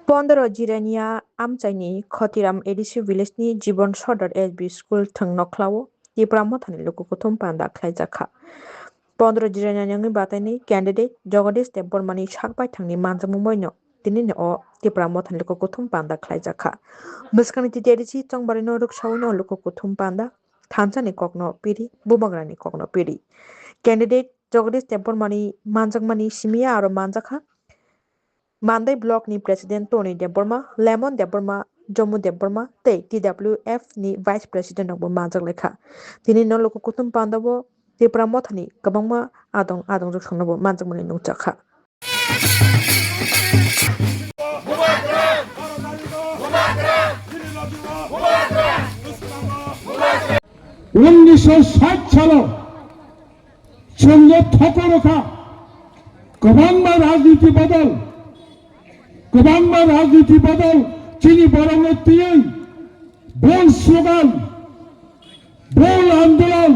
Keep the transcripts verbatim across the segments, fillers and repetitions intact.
Pondro Jirania amchaini Khotiram A D C village ni Jibon Sodar S B school thwng nokhlao Tipra Mothani luku kuthum panda khlaijakha. Pondro Jirania ni wngwi bataini candidate Jagadish Debbarma ni sak baithang ni manjakmung bai no tini ni o Tipra Mothani luku kuthum panda khlaijakha. Bwskang ni T T A D C chongbarino rwksaui no luku kuthum panda thansa ni kokno piri, bubagra ni kokno piri. Candidate Jagadish Debbarma ni manjakmani simi ya aro manjakha Mandai block ni president Tony Debbarma, Lemon Debbarma, Jomu Debbarma tei T W F ni vice president rokbo manjak laikha. Tini no luku kuthum panda bo Tipra Mothani kwbangma adong adong rok songno bo manjakmani nukjakha. Unnisho sait salo chwngno thoko rwkha kwbangma rajniti bodol, kwbangma rajniti bodol chini borokno twiwi bol slogan, bol andolon,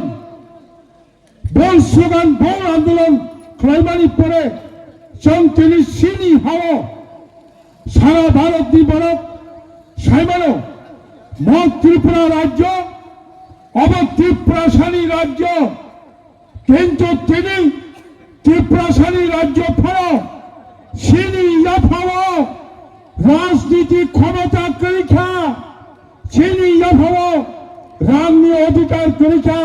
bol slogan, bol andolon khlaimani pore chwng tini chini hao sara Bharatni borok saimano mo Tripura rajyo, obo Tiprasani rajyo, kintu tini Tiprasani rajyo phano chini yaphao rajniti khomota kwrwi kha, chini yaphao rangni odhikar kwrwi kha,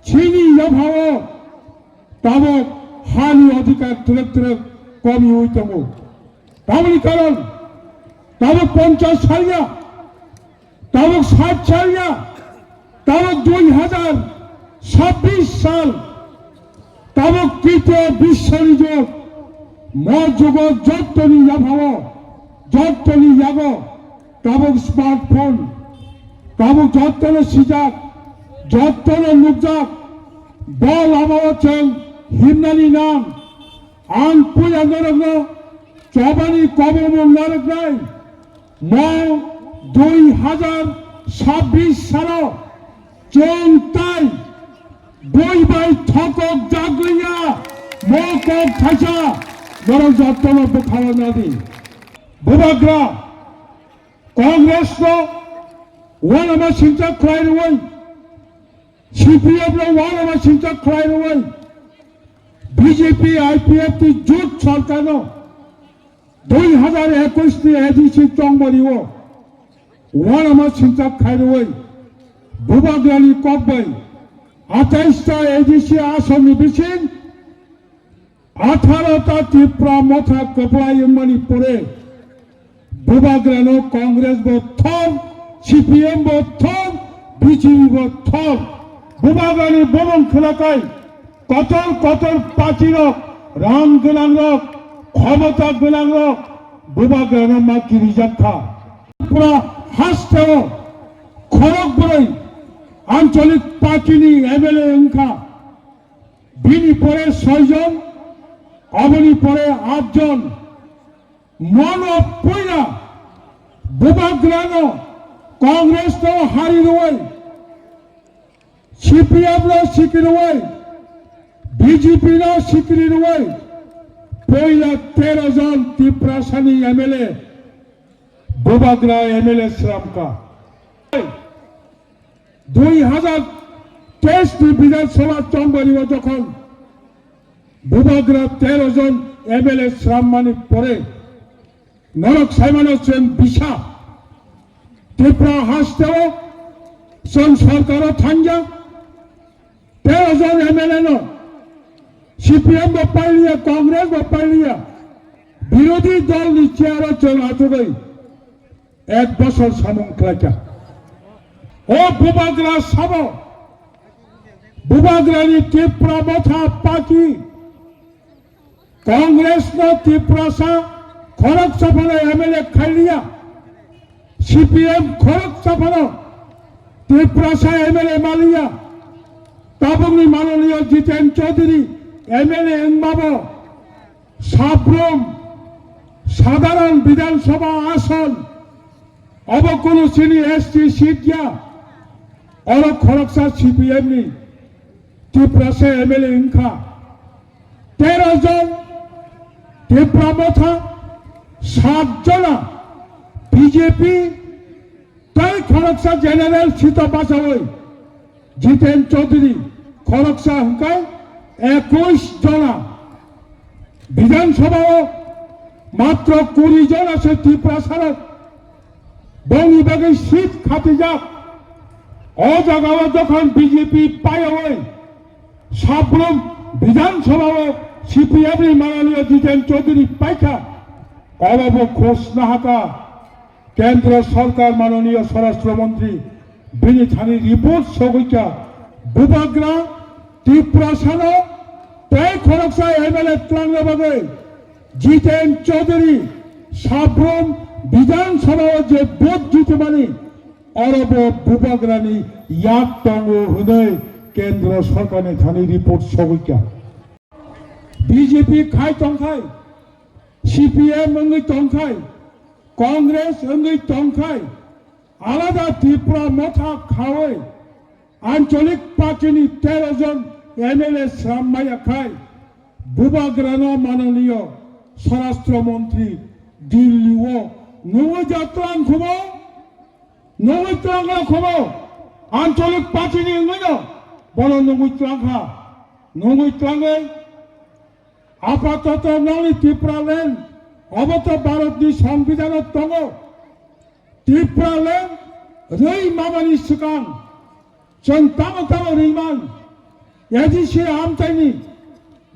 chini yaphao tabuk hani odhikar twrwk twrwk komiui tongo. Tamoni karon tabuk ponchash saliya, tabuk sait saliya, tabuk dui hajar chabbish sal, tabuk tritiyo biswoni jug, mo jugo jottoni yaphao, jottoni yago tabuk smartphone, tabuk jottono sijak, jottono nukjak, bo lamao chwng himnani nang. Ang puila norokno chobani kobomung narwknai, mo dui hajar chabbish salo chwng tai bui bai thokok jagwiya, mo kok thaisa norok jottono bwkhao nadi. Bubagra Congress no uanama singcha khlai rwui, C P M no uanama singcha khlai rwui, B J P I P F ni jut sarkar no dui hajar ekush ni A D C chongmani o uanama singcha khlai rwui, Bubagra ni kok bai atais ta A D C ason ni bising Atharo ta Tipra Motha kwplai wngmani pore Bubagrano Congress bo thor, C P M bo thor, B J P bo thor. Bubagrani bumung khwnakhai kotor kotor party rok, rang gwnang rok, khomota gwnang rok Bubagrano ma kirijak kha. Pura hasteo khorok bwrwi Anchalik party ni M L A wngkha. Bini pore soi jon, oboni pore at jon. Mono puila Bubagrano Congress no hari rwui, C P M no siki rwui, B J P no sikiri rwui, puila tero jon Tiprasani M L A Bubagra M L A sramkha. Dui hajar teis ni Bidhan Sabha chongbario jokhon Bubagra tero jon M L A srammani pore norok saimano chwng bisa Tripura hasteo chwng sorkaro thangya tero jon M L A no C P M bo pailiya, Congress bo pailiya, birodhi dol ni chair o chwng achugwi ek bosor samung khlaikha. O Bubagra sabo, Bubagrani Tipra Motha Party, Congress no Tiprasa khoroksa phano M L A khailiya, C P M khoroksa phano Tiprasa M L A maliya, tabukni mananiya Jiten Chaudhary M L A wngmabo, Sabrum sadharan Bidhan Sabha ason, obo kunu chini S T seat ya, oro khoroksa C P M ni Tiprasa M L A wngkha. Tero jon Tipra Motha, Sat jona B J P tei khoroksa general sito bachaui Jiten Chaudhary khoroksa hwnkhe ekush jona. Bidhan Sabha o matro kuri jona se Tiprasa rok bongni bagwi seat khatijak. O jaga o jokhon B J P paiyaui Sabrum Bidhan Sabha o C P M ni mananiya Jiten Chaudhary paikha, obo bo khosna haka Kendra Sarkar mananiya Swarashtra Mantri bini thani report sogwikha, Bubagra Tiprasano tei khoroksa M L A twlangna bagwi Jiten Chaudhary Sabrum Bidhan Sabha o je vote jitimani, oro bo Bubagrani yak tongo hwnwi Kendra Sarkarni thani report sogwikha. B J P khai tongkhai, C P M wngwi tongkhai, Congress wngwi tongkhai, alada Tipra Motha khaui Ancholik party ni tero jon M L A sram maya khai, Bubagrano mananiyo Swarashtra Mantri Delhi o nungwi jatwlang khubo, nungwi twlangla khubo, Ancholik party ni wngwino bono nungwi twlangkha, nungwi twlangwi apatoto nongni Tipraland obo to Bharat ni Songbidan o tongo. Tipraland rwi mamani swkang chwng tamo tamo rwiman A D C amchaini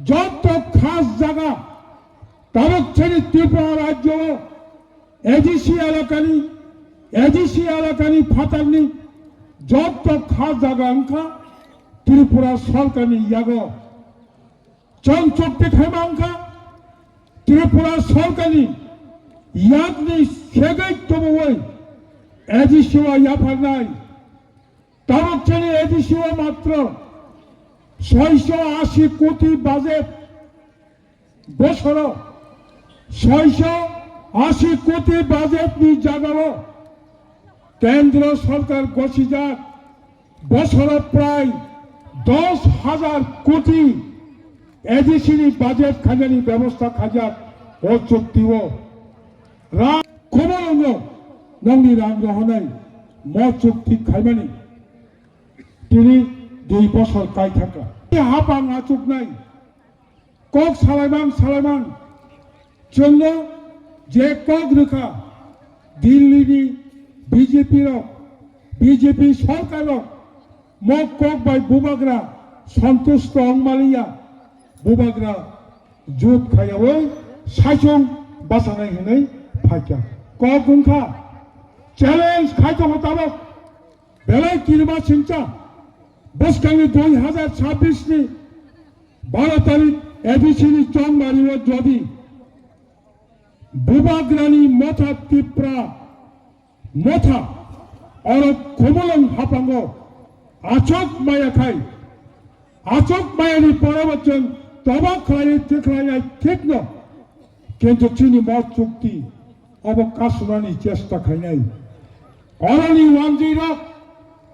jotto khas jaga tabuk chini Tripura rajyo o A D C elakani, A D C elakani phatarni jotto khas jaga wngkha Tripura sorkarni yago. Chwng chukti khaima wngkha Tripura sorkarni yakni segwi tubuwi A D C o yapharnai. Tabuk chini A D C o matro soiso asi koti budget, bosoro soiso asi koti budget ni jagao Kendra Sarkar gosijak bosoro prai dos hajar koti A D C ni budget khainani bebosta khaijak o chukti o. Rang khobor wngo nongni rang rohonai mo chukti khaimani tini dui bosor kai thangkha. Hapang achuknai. Kok salaimang salaimang chwngno je kok rwkha Delhi ni B J P rok, B J P sorkar rok mo kok bai Bubagra santusto wng maliya, Bubagra jut khaiyaui saichung bachanai hinwi phaikha. Kok wngkha challenge khai tongo tabok. Belai kirima singcha bwskangni dui hazar chabbish ni baro tarik A D C ni chongmari o jodi Bubagrani Motha Tipra Motha oro Khumulwng hapango achok maya khai, achok mayani pore bo chwng toba khlaiwi tikhlainai thikno, kintu chini mo chukti obo kasunani chesta khainai. Oroni wanjwi rok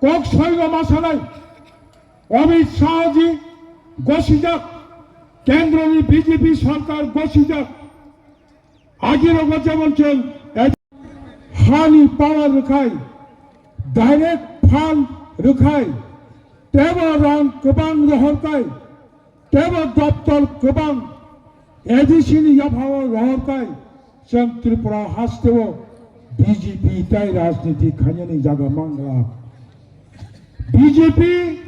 kok soiro ma sanai. Amit Shah ji gosijak, kendroni B J P sorkar gosijak. Agirogo jemon chwng hani power rwkhai, direct fund rwkhai, tebo rang kwbang rohorkhai, tebo doptor kwbang A D C ni yaphao rohorkhai, chwng Tripura hasteo B J P tai rajniti khainani jaga mangla. B J P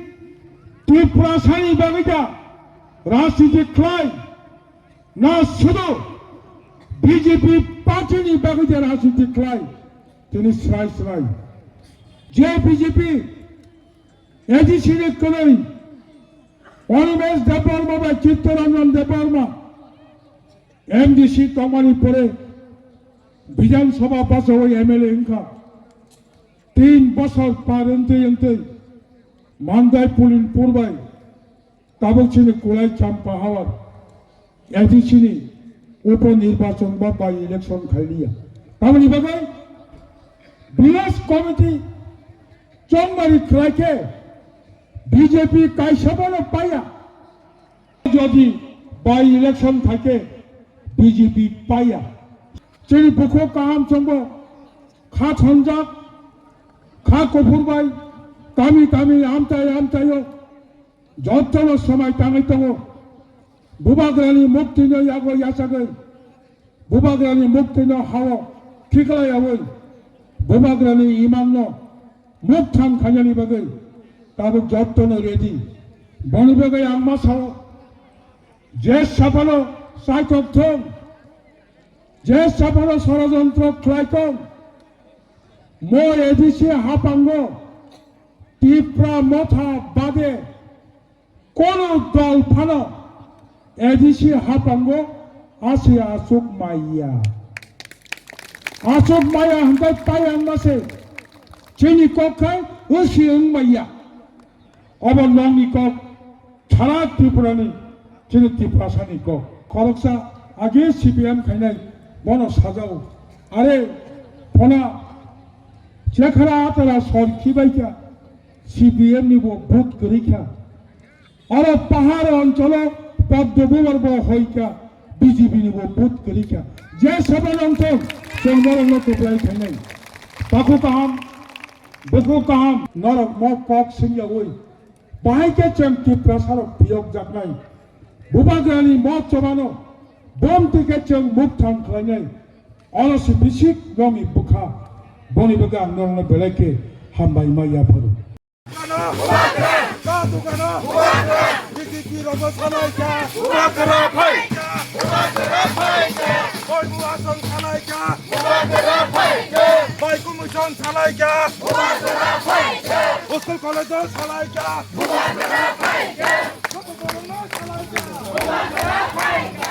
Tiprasani bagwi da rajniti khlai, na sudu B J P party ni bagwi da rajniti khlai, tini srai srai. Je B J P A D C ni kwrwi Animesh Debbarma bai Chittaranjan Debbarma M D C tongmani pore Bidhan Sabha bachaui M L A wngkha. Tin bosor par wngtwi wngtwi Mandai Pulinpur bai tabuk chini Kulai Champa Hawar A D C ni upo nirbachon ba by election khailiya. Tamoni bagwi village committee chongmari khlai khe B J P kaisa bono paiya. Jodi by election thake B J P paiya. Chini bukhuk kaham chwngbo kha thonjak, kha kuphur bai tami tami amchai amchaio jotono swmai tangwi tongo. Bubagrani muktino yago yachagwi, Bubagrani muktino hao thiklaiyaui, Bubagrani imanno mukthang khainani bagwi tabuk jotono ready. Boni bagwi ang ma sao, je saphano saitok thung, je saphano sorojontro khlai tong, mo A D C haphango Tipra Motha bade kono dol phano A D C haphango asi achuk maya. Achuk maya hwnkhe tai ang ma se chini kok khai usi wng maya. Obo nokni kok, sara Tripurani, chini Tiprasani kok. Khoroksa age C P M khainai bono sajao. Are, phona, Chekhara Atara sor khibaikha, C P M ni bo vote kwrwikha. Oro pahar oncholo Padma Kumar bo hoikha, B J P ni bo vote kwrwikha. Je soba nongthong, chwng norokno kwplai khainai. Takhuk kaham, bukhuk kaham, norok mo kok singyaui. Bahai khe chwng Tiprasarok phiyokjaknai. Bubagrani mo chobano bomtwi khe chwng mukthang khlainai. Ono se bisik nokni bwkha. Boni bagwi ang norokno belai khe hambai ma yapharo. Dukano! Bubagra! Ka dukano! Bubagra! Diki ki rogo salai kya? Bubagra phaikya! Bubagra phaikya! Koi mua song salai kya? Bubagra phaikya! Bai kumu song salai kya? Bubagra phaikya! School college salai kya? Bubagra phaikya! Joto borokno salai kya? Bubagra phaikya!